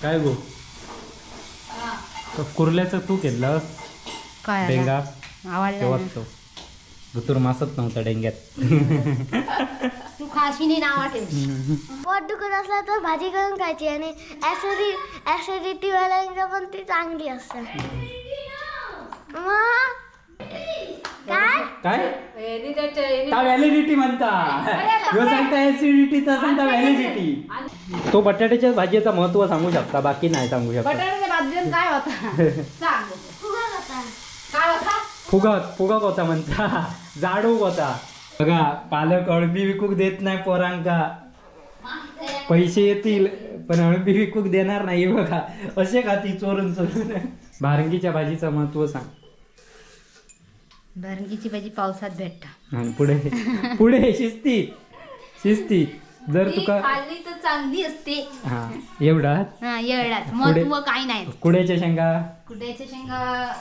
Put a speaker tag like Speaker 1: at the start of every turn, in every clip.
Speaker 1: काय गो कुर्ल्याचं तू केलंस
Speaker 2: काय
Speaker 1: डेंगा
Speaker 2: आवडला
Speaker 1: तो दुतूर मासत नव्हता डेंग्यात.
Speaker 2: तू खाशीनी नाव ठेव.
Speaker 3: पोट दुखत असला तर भाजी करून खायची आणि ऍसिडिटी वाल्यांना पण ती चांगली असते. मग काय
Speaker 1: काय व्हॅलिडिटी म्हणता, ह्यो सांगता ऍसिडिटी, तर सांगता व्हॅलिडिटी. तो बटाट्याच्या भाजीचं महत्व सांगू शकता, बाकी नाही सांगू शकता.
Speaker 2: बटाट्याच्या भाजीत काय होता सांग. काय होता?
Speaker 1: फुगत फुगत होता म्हणता, जाडूक होता. बघा पालक अळबी विकूक देत नाही पोरांका, पैसे येतील पण अळबी विकूक देणार नाही. बघा असे खाती चोरून चोरून. भारंगीच्या भाजीचं महत्व सांग.
Speaker 2: भारंगीची भाजी पावसात भेटता.
Speaker 1: पुढे पुढे शिस्ती शिस्ती जर तुका
Speaker 2: खाल्ली तर चांगली असते.
Speaker 1: हा एवढा,
Speaker 2: हा एवढाच महत्व काय नाही.
Speaker 1: कुड्याच्या शेंगा,
Speaker 2: कुड्याच्या शेंगा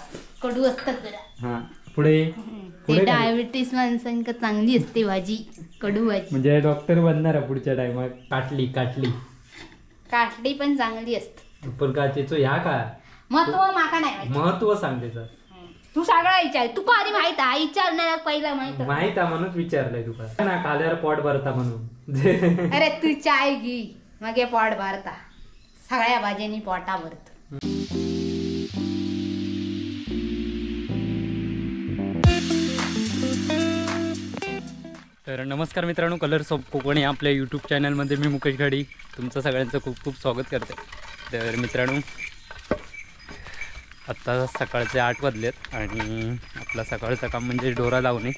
Speaker 2: कडू असतात जरा.
Speaker 1: हा पुढे
Speaker 2: ते डायबिटीस माणसांका चांगली असते भाजी, कडू भाजी.
Speaker 1: म्हणजे डॉक्टर बनणार पुढच्या टायमात. काटली काटली
Speaker 2: काटली पण चांगली असते.
Speaker 1: पण का त्याचं ह्या का
Speaker 2: महत्व माका नाही,
Speaker 1: महत्व सांग त्याचं.
Speaker 2: तू सगळा विचार, तुका आधी माहित आहे, विचारणार पहिला माहित
Speaker 1: माहित आहे म्हणून विचारलंय तुका ना. खाल्यावर पोट भरता म्हणून.
Speaker 2: अरे तू चाय घे मग पोट भरता, सगळ्या भाज्यांनी पोटा भरत.
Speaker 1: तर नमस्कार मित्रांनो, कलर्स ऑफ कोकण या आपल्या यूट्यूब चॅनलमध्ये मी मुकेश घाडी तुमचं सगळ्यांचं खूप खूप स्वागत करते. तर मित्रांनो आत्ता सकाळचे 8 वाजलेत आणि आपला सकाळचं काम म्हणजे डोरा लावणे.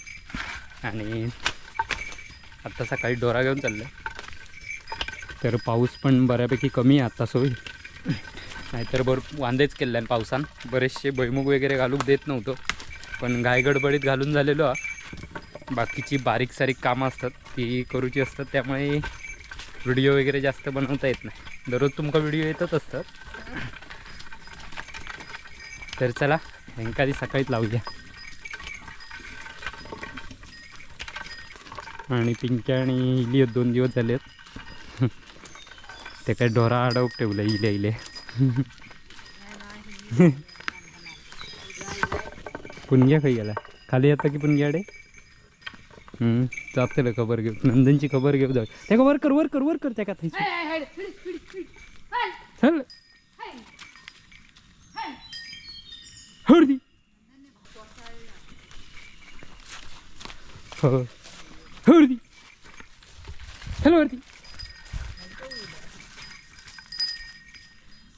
Speaker 1: आणि आत्ता सकाळी डोरा घेऊन चाललं. तर पाऊस पण बऱ्यापैकी कमी आहे आत्ता सोय, नाहीतर भरपूर वांदेच केले आहे पावसान. बरेचसे भुईमुग वगैरे घालूक देत नव्हतं, पण घाईगडबडीत घालून झालेलो आहे. बाकीची बारीक सारीक कामं असतात ती करूची असतात, त्यामुळे व्हिडिओ वगैरे जास्त बनवता येत नाही. दररोज तुमका व्हिडिओ येतच असतात. तर चला ह्यांका सकाळीच लावूया. आणि पिंक्या आणि इली 2 दिवस झालेत ते काय ढोरा अडवूक ठेवलं इले इले. पुणग्या खंय गेला? खाली येता की पुणग्याडे? जातलं खबर घेऊ, नंदनची खबर घेऊ जाऊ. ते वर कर वर कर वर कर त्या का चल हळदी हो हळदी हॅलो वरती.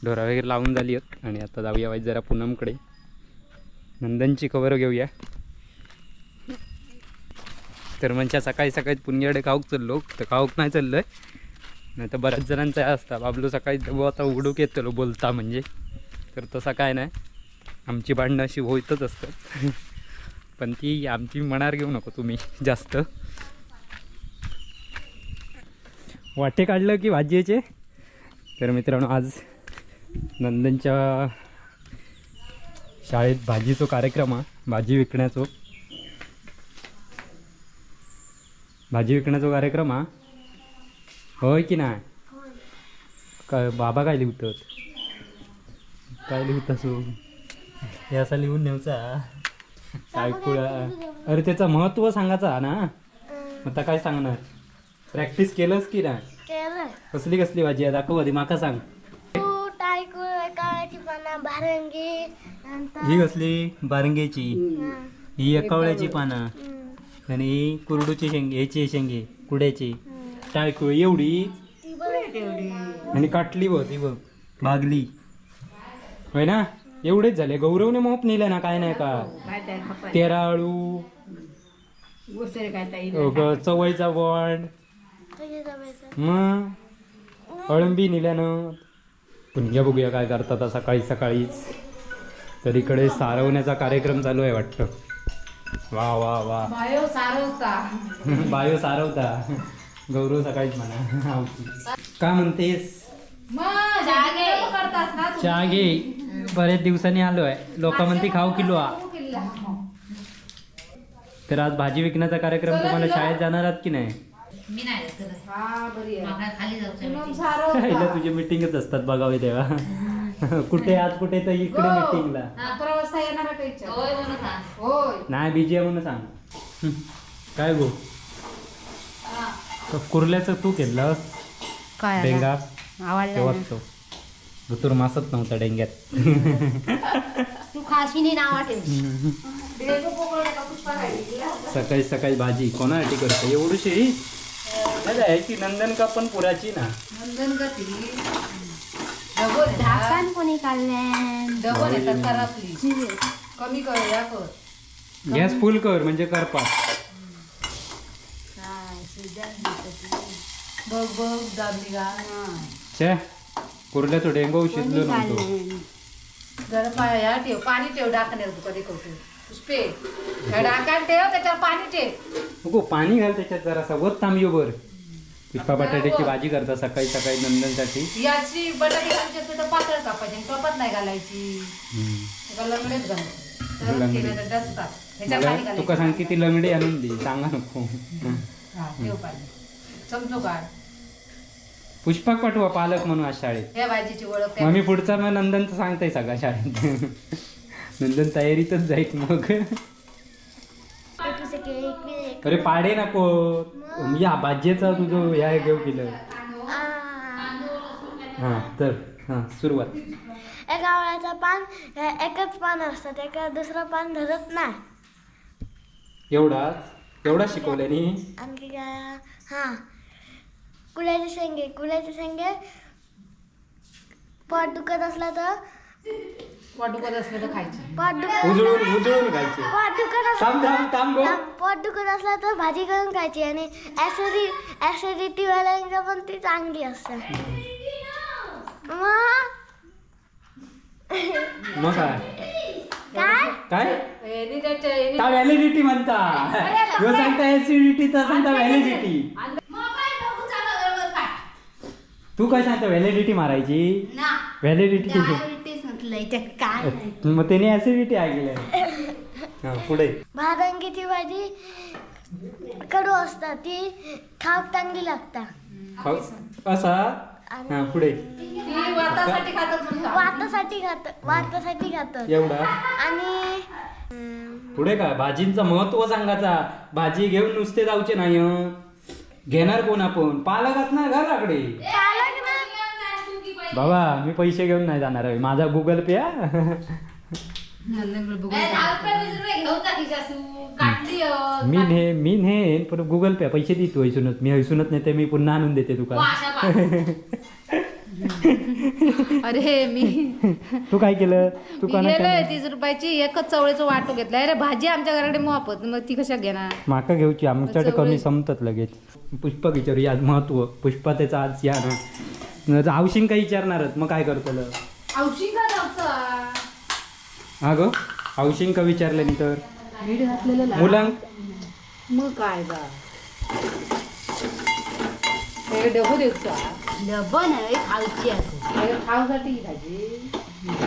Speaker 1: ढोरा वगैरे लावून झाली आहेत आणि आता जाऊया वाईट जरा पूनमकडे, नंदनची खबर घेऊया. तर म्हणजे सकाळी सकाळी पुणग्याकडे खाऊक चाललो, तर खाऊक नाही चाललोय, नाही तर बऱ्याच जणांचं असता बाबलो सकाळी आता उघडूक येतलो बोलता म्हणजे. तर तसा काय नाही, आमची भांडणं अशी होतच असतात पण ती आमची मनावर घेऊ नको तुम्ही जास्त. वाटे काढलं की भाजीचे. तर मित्रांनो आज नंदनच्या शाळेत भाजीचो कार्यक्रम आहे, भाजी विकण्याचो, भाजी विकण्याचो कार्यक्रम हा. होय की नाही? काय बाबा काय लिहितात, काय लिहित असू हे असा लिहून न्यायचा काय कुळा. अरे त्याचं महत्व सांगायचा ना, आता काय सांगणार? प्रॅक्टिस केलंस की नाही? कसली कसली भाजी आहे दाखव आधी माका सांग. ही कसली? बारंगेची. ही कवळ्याची पानं आणि कुरडूची शेंगे, ह्याची शेंगे कुड्याची, टाळकुळ एवढी आणि काटली बघ ती बघ भागली होय ना. एवढेच झाले. गौरवने मोप नेलं ना काय नाही का. तेराळू, चवळीचा बॉन्ड, मग अळंबी नेल्यानं. पुण्या बघूया काय करतात सकाळी सकाळीच. तर इकडे सारवण्याचा कार्यक्रम चालू आहे वाटतं. वा वा वा,
Speaker 2: बायो सारवता,
Speaker 1: बायो सारवता. गौरव सकाळीच म्हणा. का म्हणतेस? चहा घे. बऱ्याच दिवसांनी आलो आहे. लोक म्हणते खाऊ किलो आ. तर आज भाजी विकण्याचा कार्यक्रम, तुम्हाला शाळेत जाणार आहात की नाही?
Speaker 2: मी नाही जात.
Speaker 4: हा बरी आहे.
Speaker 2: माका खाली जाऊचं.
Speaker 4: सारं
Speaker 1: तुझी मिटिंगच असतात बघावे तेव्हा. कुठे आज कुठे तर इकडे मिटिंगला.
Speaker 4: 11 वाजता येणार का इच्छा?
Speaker 2: होय म्हणून सांग.
Speaker 4: होय
Speaker 1: नाही बिजी आहे म्हणून सांग. काय गो कुर्ल्याचं तू केलंस
Speaker 2: काय
Speaker 1: डेंगा?
Speaker 2: आवडला
Speaker 1: तेव्हाच तो भुतूर मासत नव्हता डेंग्यात.
Speaker 2: तू खाशीनी नाव वाटेल.
Speaker 1: सकाळी सकाळी भाजी कोणासाठी करतो एवढीशी? ह्याची नंदन का पण पुराची ना.
Speaker 4: नंदन का ती
Speaker 2: ढाकण कोणी काढल्यान?
Speaker 4: डबल येतात करापली. कमी कर या कर.
Speaker 1: गॅस फुल कर म्हणजे करपा.
Speaker 4: बघ बघ दाबली का.
Speaker 1: छे कुर्ल्याचं डेंगो शिजलो नव्हतो.
Speaker 4: जरा पाया ठेव, पाणी ठेव डाकण्यावर तुका देखवतो. पुष्पे डाकान ठेव, त्याच्यावर पाणी ठेव.
Speaker 1: नको पाणी घाल त्याच्यात जरासा वर तांबयो बर. पुष्पा बटाट्याची भाजी करता सकाळी सकाळी नंदनसाठी.
Speaker 4: याची बटाटे घालायची असते तर पातळ कापायची, टोपात नाही घालायची. लंगडेच घालायची.
Speaker 1: तुका सांगते ती लंगडी आणून दे, सांगा नको.
Speaker 4: ठेव पाणी चमचो काढ.
Speaker 1: पुष्पाक पाठवा पालक म्हणून आज शाळेत.
Speaker 4: या भाजीची ओळख
Speaker 1: मग मी पुढचा मग नंदनचं सांगताय सगळं शाळेत. नंदन तयारीतच जाईल मग. अरे पाडे नको या भाजीचा तुझं ह्या घेऊ केलं. हा तर हा सुरुवात.
Speaker 3: एका आवळ्याचं पान एकच पान असतं, एका दुसरं पान धरत नाही.
Speaker 1: एवढाच एवढा शिकवल्यानी.
Speaker 3: आणखी काय? हां कुळ्याचे शेंगे. कुळ्याचे शेंगे पोट दुखत असला तर
Speaker 4: पोट दुखत असलं तर खायचे.
Speaker 3: पोट दुखत
Speaker 1: उजळून उजळून खायचे.
Speaker 3: पोट दुखत असलं पोट दुखत असलं तर भाजी करून खायची. आणि ॲसिडिटी वाल्यांना पण ती चांगली असते.
Speaker 1: मग काय
Speaker 3: काय
Speaker 1: काय काय व्हॅलिडिटी म्हणता? ह्यो सांगता ॲसिडिटी, तर सांगता व्हॅलिडिटी. तू काय सांगता व्हॅलिडिटी मारायची? व्हॅलिडिटी मग त्याने ऍसिडिटी ऐकलंय. पुढे
Speaker 3: भारंगीची भाजी कडू असतात, ती खाऊक चांगली लागतात.
Speaker 1: असा पुढे
Speaker 4: वातासाठी खातात.
Speaker 3: वातासाठी खातात, वातासाठी खातात
Speaker 1: एवढा.
Speaker 3: आणि
Speaker 1: पुढे काय भाजींचं महत्व सांगायचा. भाजी घेऊन नुसते जाऊचे नाही. घेणार कोण आपण? पालक असणार घराकडे. बाबा मी पैसे घेऊन नाही जाणार आहे, माझा गुगल पे. मी ने मी नेन पण गुगल पे पैसे देतो हैसूनच. मी हैसूनच नाही ते मी पुन्हा आणून देते तुका.
Speaker 4: अरे मी
Speaker 1: तू काय केलं? तू
Speaker 4: गेलोय 30 रुपयाची एकच चवळीचं वाटो घेतला. अरे भाजी आमच्या घराकडे मोफत, मग ती कशा घेणार?
Speaker 1: माका घेऊची, आमच्याकडे कमी संपतात लगेच. पुष्पा विचारू आज महत्व. पुष्पा त्याचा आज या ना औशिंग काही विचारणारच, मग काय करतलं?
Speaker 4: औशिंग का जाऊचा?
Speaker 1: हा ग औशिंग का विचारलं नाही तर
Speaker 4: मीठ घातलेलं
Speaker 1: मुलांक
Speaker 4: मग काय गा हे डबो देऊचा
Speaker 2: डबो नाही खाऊची असते
Speaker 4: खाऊसाठी भाजी.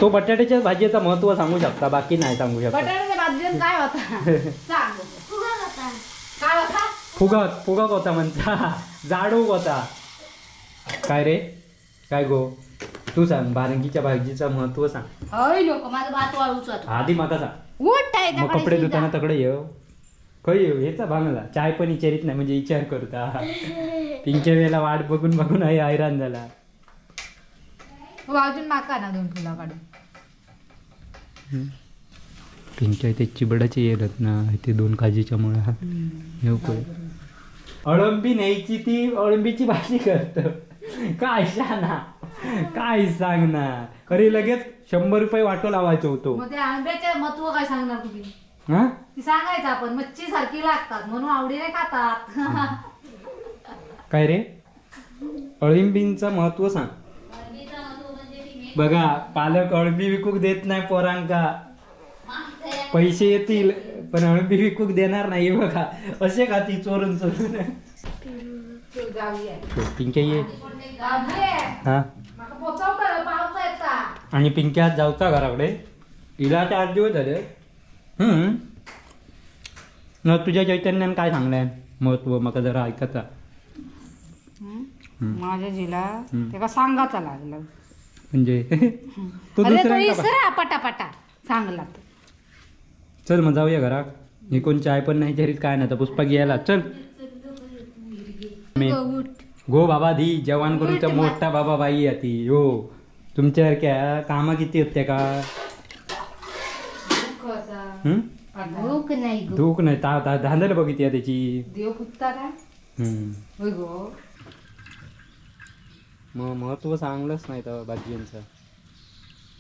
Speaker 1: तो बटाट्याच्या भाजीचं महत्व सांगू शकता, बाकी नाही सांगू शकता.
Speaker 4: बटाट्याच्या भाजीनं काय होता सांग? काय होता?
Speaker 1: फुगत फुगत होता म्हणता, जाडू होता. काय रे काय गो तू सांग बारंगीच्या भाजीचं महत्व सांग.
Speaker 2: हय लोक माझं भात वाळूच होता.
Speaker 1: आधी माका सांग.
Speaker 2: उठ
Speaker 1: मग कपडे धुताना तकडे येऊ खय येऊ ह्याचा भांगला चाय पण विचारित नाही म्हणजे विचार करता. पिंक्या वेळेला वाट बघून बघून आई हैराण झाला.
Speaker 4: अजून माका ना 2 फुला काढून.
Speaker 1: पिंक्या ते चिबडाचे येतात ना ते 2 काजीच्या मुळे हे अळंबी न्यायची, ती अळंबीची भाजी करत. काय शाना काय सांगणार. अरे लगेच 100 रुपये वाटो लावायचो होतो.
Speaker 4: मग त्या आंब्याचे महत्व काय सांगणार तुम्ही? ती सांगायचं आपण मच्छी सारखी लागतात म्हणून आवडीने खातात.
Speaker 1: काय रे अळंबींचं महत्व सांग. बघा पालक अळंबी विकूक देत नाही पोरांका, पैसे येतील पण अळंबी विकूक देणार नाही. बघा असे खाती चोरून चोरून. पिंक्या ये हा आणि पिंक्या जाऊचा घराकडे इला 4 दिवस झाले. न तुझ्या चैतन्यान काय सांगलंय महत्व माका जरा ऐकायचा.
Speaker 4: माझ्या जिला त्याका सांगाचा लागला
Speaker 1: म्हणजे तो
Speaker 4: अरे तो
Speaker 1: दुसऱ्यांका
Speaker 4: इसरा पटापटा सांगला.
Speaker 1: चल मग जाऊया घराक. हे कोण चाय पण नाही जरीत काय नाही, तर पुष्पा घ्यायला चल. गो बाबा दी जेवण करूचा मोठा बाबा बाई आहे ती. हो तुमच्यासारख्या कामा किती होते का?
Speaker 2: भूक नाही,
Speaker 1: धूक नाही. धांदल बघितली त्याची.
Speaker 4: देव पुसता काय? गो
Speaker 1: मग महत्व सांगलंच नाही तर भाजींचं.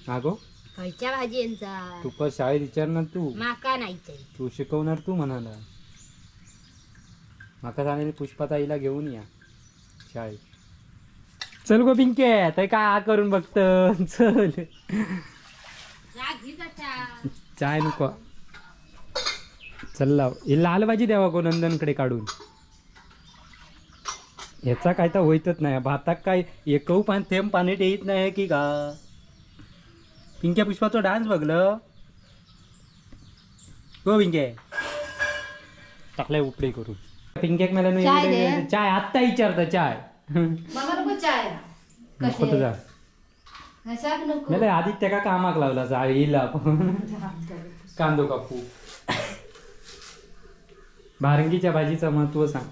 Speaker 1: हा गो
Speaker 2: खयच्या भाजींचा
Speaker 1: तुका शाळेत विचारणार तू,
Speaker 2: माका नाही
Speaker 1: तू शिकवणार तू म्हणाला. माका सांगेल पुष्पाताईला घेऊन या शाळेत. चल गो पिंके, ते काय करून बघत. चल चाय नको, चल लाव. हे लाल भाजी द्यावा गो नंदनकडे काढून. ह्याचा काय तर होईतच नाही. भातात काय एकव पान थेंब पाणी येत नाही की का? पिंक्या पुष्पाचो डान्स बघलं गो पिंके? टाकलाय उपडे करून पिंक्याक. मला चाय आत्ता विचारता चाय.
Speaker 4: चाय
Speaker 1: नको तुझा आधीच त्याका कामाक लावला येईल कांदो कापू. भारंगीच्या भाजीचं महत्व सांग.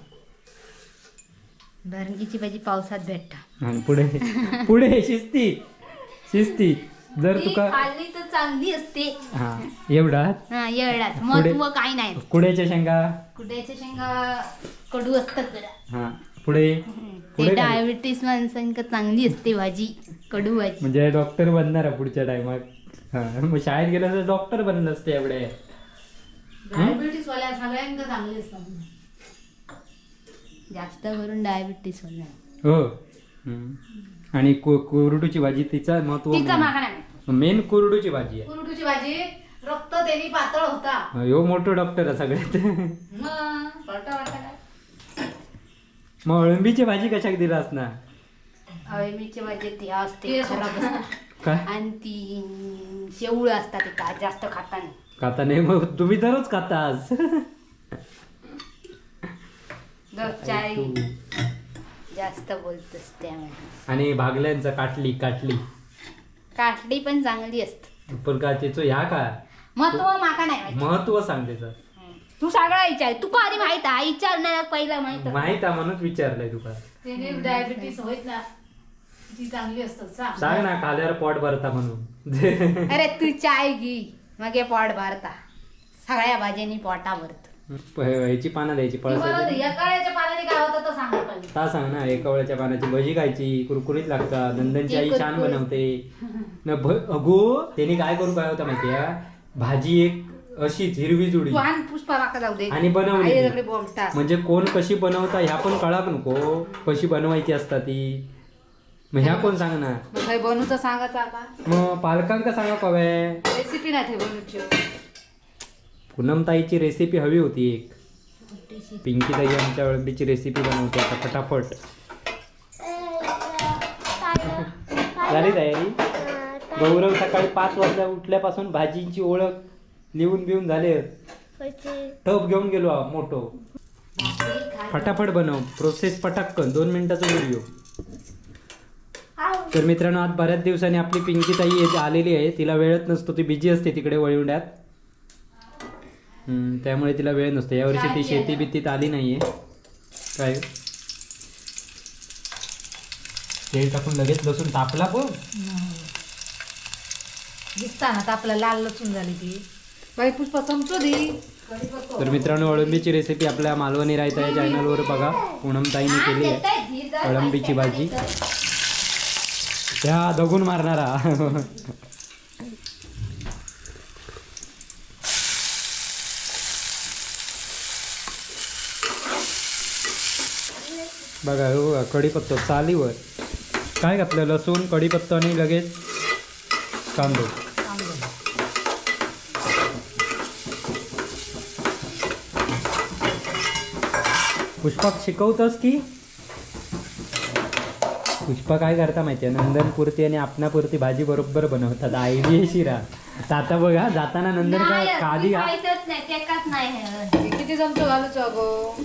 Speaker 2: भारंगीची भाजी पावसात भेटता.
Speaker 1: आणि पुढे पुढे शिस्ती शिस्ती जर तुका
Speaker 2: खाल्ली तर चांगली असते.
Speaker 1: हा एवढा
Speaker 2: हा एवढाच महत्व काय नाही.
Speaker 1: कुड्याच्या शेंगा,
Speaker 2: कुड्याच्या शेंगा कडू असतात जरा.
Speaker 1: हा पुढे
Speaker 2: ते डायबिटीस माणसांका चांगली असते भाजी, कडू भाजी.
Speaker 1: म्हणजे डॉक्टर बनणार पुढच्या टायमात. हा मग शाळेत गेलं तर डॉक्टर बनलं असते एवढे.
Speaker 4: डायबिटीस वाल्या सगळ्यांका चांगली असतात,
Speaker 2: जास्त करून डायबिटीस वाल्या.
Speaker 1: हो आणि कुरडूची भाजी तिचा महत्व मेन कुरडूची भाजी आहे.
Speaker 4: कुरडूची भाजी रक्त त्यांनी पातळ होता.
Speaker 1: ह्यो मोठो डॉक्टर आहे सगळ्यात. मग अळंबीची भाजी कशाक दिला असणार?
Speaker 2: अळंबीची भाजी ती असते खराब असते आणि ती शेवळ असतात ते जास्त खाता नाही.
Speaker 1: खाता नाही मग तुम्ही दररोज खाता आज.
Speaker 2: चाय जास्त बोलतोस त्यामुळे.
Speaker 1: आणि भागल्यांचा काटली काटली
Speaker 2: काटली पण चांगली असते.
Speaker 1: पण का त्याचं ह्या काय
Speaker 2: महत्व माका नाही.
Speaker 1: महत्व सांग त्याचं.
Speaker 2: तू सगळा विचार, तुका आधी माहित आहे. विचारणार पहिला माहित
Speaker 1: माहित आहे म्हणून विचारलंय तुका.
Speaker 4: त्याने डायबिटीस होत ना ती चांगली असतात.
Speaker 1: सांग ना खाल्यावर पोट भरता म्हणून.
Speaker 2: अरे तू चाय घे मग पोट भरता, सगळ्या भाज्यांनी पोटा भरत.
Speaker 1: ह्याची पानं द्यायची पळसाची.
Speaker 4: एकाळ्याच्या पानाने काय होतं तर सांग पाहिजे.
Speaker 1: ता सांग ना. एकावळ्याच्या पानाची भजी खायची, कुरकुरीत लागतात. नंदनची आई छान बनवते. अगो त्यांनी काय करू काय होतं माहितीये? भाजी एक अशीच हिरवी जुडी आणि बनवली म्हणजे कोण कशी बनवता ह्या पण कळाक नको. कशी बनवायची असता ती मग ह्या कोण सांगणार?
Speaker 4: बनवता सांगायचा
Speaker 1: मग पालकांका सांगा कवे
Speaker 4: रेसिपी नाही बनवची.
Speaker 1: पूनमताईची रेसिपी हवी होती एक. पिंकी ताई आमच्या अळंबीची रेसिपी बनवते आता फटाफट. झाली तयारी? गौरव सकाळी 5 वाजता उठल्यापासून भाजींची ओळख लिहून बिवून झाले. टप घेऊन गेलो मोठो. फटाफट बनव, प्रोसेस पटाकन, 2 मिनिटाचा व्हिडिओ. तर मित्रांनो आज बऱ्याच दिवसांनी आपली पिंकी ताई आलेली आहे. तिला वेळच नसतो, ती बिझी असते तिकडे वळवंड्यात, त्यामुळे तिला वेळ नसतो. यावर्षी ती शेती बितीत आली नाहीये. काय तेल टाकून लगेच लसूण तापला पण
Speaker 4: दिसता ना तापला, लाल लसूण झाली ती. बाई पुष्पा चमचो दी.
Speaker 1: तर मित्रांनो अळंबीची रेसिपी आपल्या मालवणी रायता या चॅनलवर बघा. पूनमताईने केली आहे अळंबीची भाजी. त्या दगून मारणारा. बघा हो कढीपत्तो चालीवर काय घातलं, लसूण कढीपत्तो आणि लगेच कांदो. पुष्पाक शिकवतस की पुष्पा काय करता माहितीये, नंदनपुरती आणि आपणापुरती भाजी बरोबर बनवतात. आयडी शिरा आता बघा जाताना नंदन काय कादी
Speaker 2: नाही
Speaker 4: किती चमचो घालूचो अगो?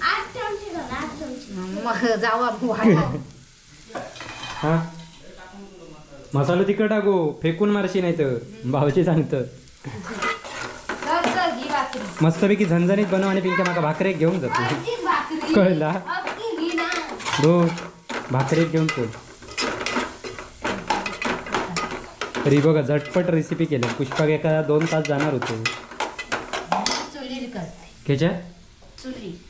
Speaker 3: 8 चमचे घाल, 8 चमचे.
Speaker 4: मग जावा.
Speaker 1: हा मसालो तिखट टाकू, फेकून मारशी नाही तर भावची सांगतं. मस्तपैकी झणझणीत बनव आणि पिंक्या माका भाकरे घेऊन जातो, कळला? हो भाकरी घेऊन चल. तरी बघा झटपट रेसिपी केली. पुष्पा एका 2 तास जाणार होतो. खेच्या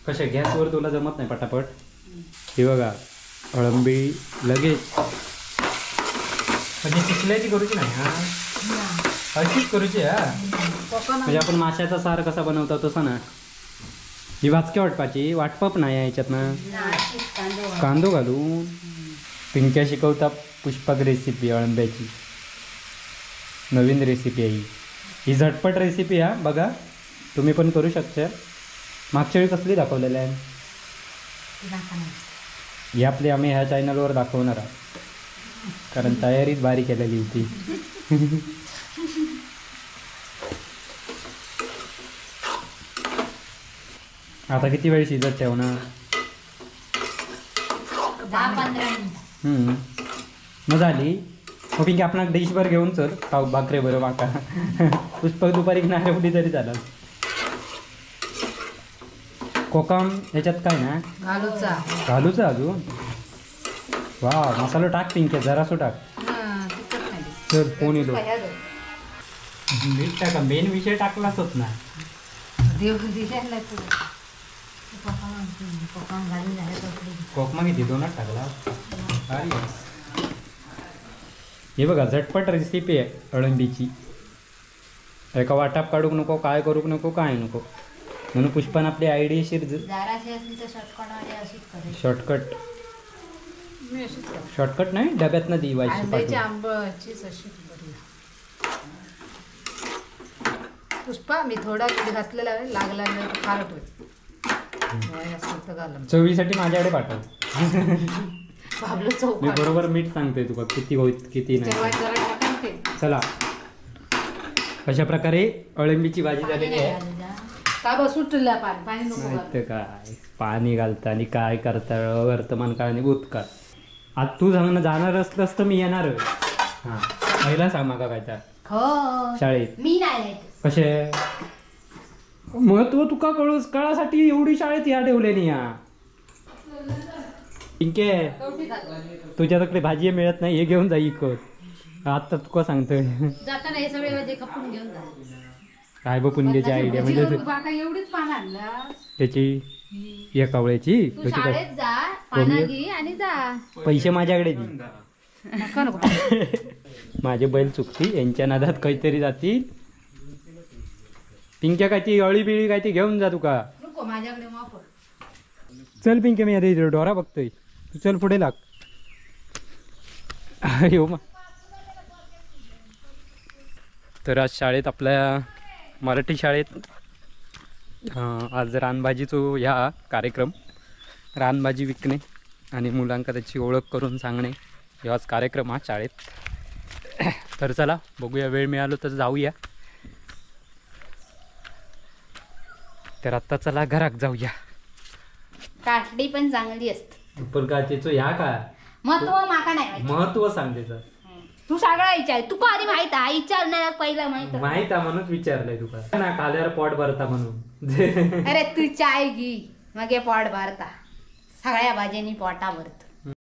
Speaker 1: कशा गॅसवर तुला जमत नाही पटापट. हे बघा अळंबी लगेच म्हणजे चिकल्याची करूची नाही, हा अशीच करूची. हा म्हणजे आपण माशाचा सार कसा बनवतो तसा ना. ही वाचक्या वाटपाची वाटपाप नाही याच्यात ना, कांदो घालून. पिंक्या शिकवता पुष्पक रेसिपी अळंब्याची, नवीन रेसिपी आहे ही. ही झटपट रेसिपी हा, बघा तुम्ही पण करू शकता. मागच्या वेळी कसली दाखवलेली आहे ही आपली, आम्ही ह्या चॅनलवर दाखवणार आहोत कारण तयारीच भारी केलेली होती. आता किती वेळ शिजत ठेवणार?
Speaker 2: 10-15 मिनिट.
Speaker 1: मग झाली. मग पिंकी आपण डिशभर घेऊन चल खाऊ भाकरे बरं माका. पुष्पक दुपारी नाही एवढी तरी झालं. कोकम ह्याच्यात काय ना
Speaker 4: घालूचा,
Speaker 1: घालूचा अजून. वा मसालो टाक पिंके, जरासो टाक. चल फोन येतो. मीठ टाका, मेन विषय टाकलाच ना. कोकमा किती 2 टाकला. हे बघा झटपट रेसिपी आहे अळंबीची. एका वाटाप काढूक नको, काय करूक नको, काय नको. म्हणून पुष्पान आपली आयडियाशीर शॉर्टकट शॉर्टकट नाही डब्यातनं दिवायची.
Speaker 4: पुष्पा मी थोडा मीठ घातलेला आहे, लागला नाही तर खारट होईल.
Speaker 1: चवीसाठी माझ्याकडे पाठव. मी बरोबर मीठ सांगतोय तुका किती होईल किती नाही. चला अशा प्रकारे अळंबीची भाजी झालेली आहे.
Speaker 4: पाणी
Speaker 1: काय पाणी घालता आणि काय करता वर्तमान काळ आणि भूतकाळ. आज तू सांग जाणार असलंस तर मी येणार. हा पहिला सांग माका काय तर शाळेत
Speaker 2: मी नाही
Speaker 1: कसे महत्व तुका कळूस कळासाठी एवढी शाळेत या ठेवलेली. या पिंके तुझ्याकडे भाजी मिळत नाही, हे घेऊन जा इकत. आता तुका सांगतोय
Speaker 2: जाताना हे सगळे भाजी खपून घेऊन जा.
Speaker 1: काय बघ पुणग्याची आयडिया म्हणजे
Speaker 4: एवढीच पान आणला
Speaker 1: त्याची या कावळ्याची.
Speaker 2: शाळेत जा पानं घे आणि जा,
Speaker 1: पैसे माझ्याकडे दे. माझे बैल चुकती यांच्या नादात काहीतरी जातील. पिंक्या काय ती अळी बिळी काय ती घेऊन जा तुका. चल पिंक्या मी आता डोरा बघतोय, तू चल पुढे लाग. हो मा. तर आज शाळेत आपल्या मराठी शाळेत आज रानभाजीचो ह्या कार्यक्रम, रानभाजी विकणे आणि मुलांका त्याची ओळख करून सांगणे ह्यो आज कार्यक्रम हा शाळेत. तर चला बघूया, वेळ मिळालो तर जाऊया. तर आत्ता चला घरात जाऊया.
Speaker 2: काटली पण चांगली असते
Speaker 1: पण का त्याचं ह्या काय
Speaker 2: महत्व माका नाही,
Speaker 1: महत्व सांग त्याचं.
Speaker 2: तू सगळा विचार तुका आधी माहित आहे, विचारणार पहिला माहित
Speaker 1: माहित आहे म्हणून विचारलंय तुका ना. खाल्यावर पोट भरता म्हणून.
Speaker 2: अरे तू चाय घे मग पोट भरता, सगळ्या भाज्यांनी पोटा भरत.